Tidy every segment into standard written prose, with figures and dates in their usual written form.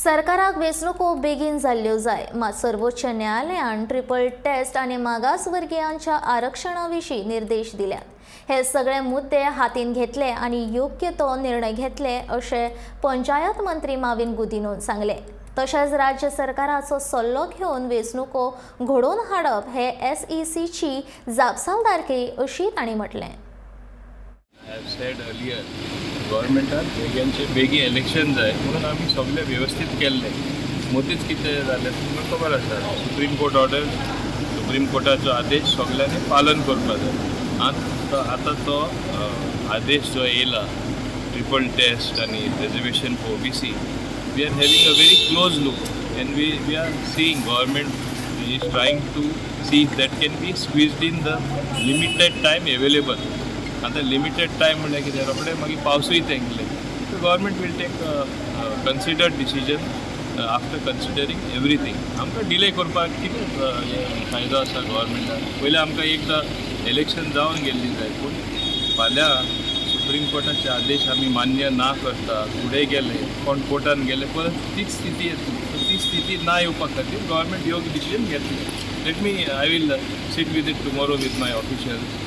सरकाराक वेंचणुको बेगीन जाल्ल्यो जाय, मात सर्वोच्च न्यायालयान ट्रिपल टेस्ट आनी मागासवर्गीयांच्या आरक्षणा विशीं निर्देश दिल्यात. हे सगळे मुद्दे हातीन घेतले आनी योग्य तो निर्णय घेतले, अशें पंचायत मंत्री माविन गुदिनोन सांगलें. तशेंच राज्य सरकाराचो सल्लो घेवन वेंचणुको घडोवन हाडप हे एसईसीची जापसालदारकी, अशी तांणी म्हटलें. I have said earlier, गव्हर्मेंटान बेगीनचे बेगीन इलेक्शन जाय म्हणून आमी सगळें वेवस्थीत केल्लें. मदींच कितें जालें, तुमकां खबर आसा. सुप्रीम कोर्ट ऑर्डर, सुप्रीम कोर्टाचो आदेश सगल्यांनी पालन करपाक जाय. आतां आतां तो आदेश जो येयला, ट्रिपल टेस्ट आनी reservation for OBC, we are having a very close look and we are seeing, government is trying to see if that can be squeezed in the limited time available. आतां limited time म्हणल्यार कितें, रोखडे मागीर पावसूय तेंकले. So government will take considered decision after considering everything. आमकां delay करपाक कितें हें फायदो आसा गव्हर्मेंटाक? पयलीं आमकां एकदां इलेक्शन जावन गेल्ली जाय. पूण फाल्यां सुप्रीम कोर्टाचे आदेश आमी मान्य ना करता फुडें गेले, कोण कोर्टान गेले, परत तीच स्थिती येतली. सो ती स्थिती ना येवपा खातीर गव्हर्मेंट योग्य डिसिजन घेतले. Let me I will sit with it tomorrow with my officials.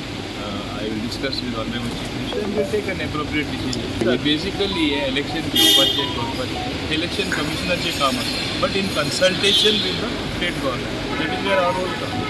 I will discuss with honourable Chief Minister and will take an appropriate decision. Basically हे इलेक्शन घेवपाचें, करपाचें इलेक्शन कमिशनाचें काम आसा, but in consultation with the state government. That is where our role come.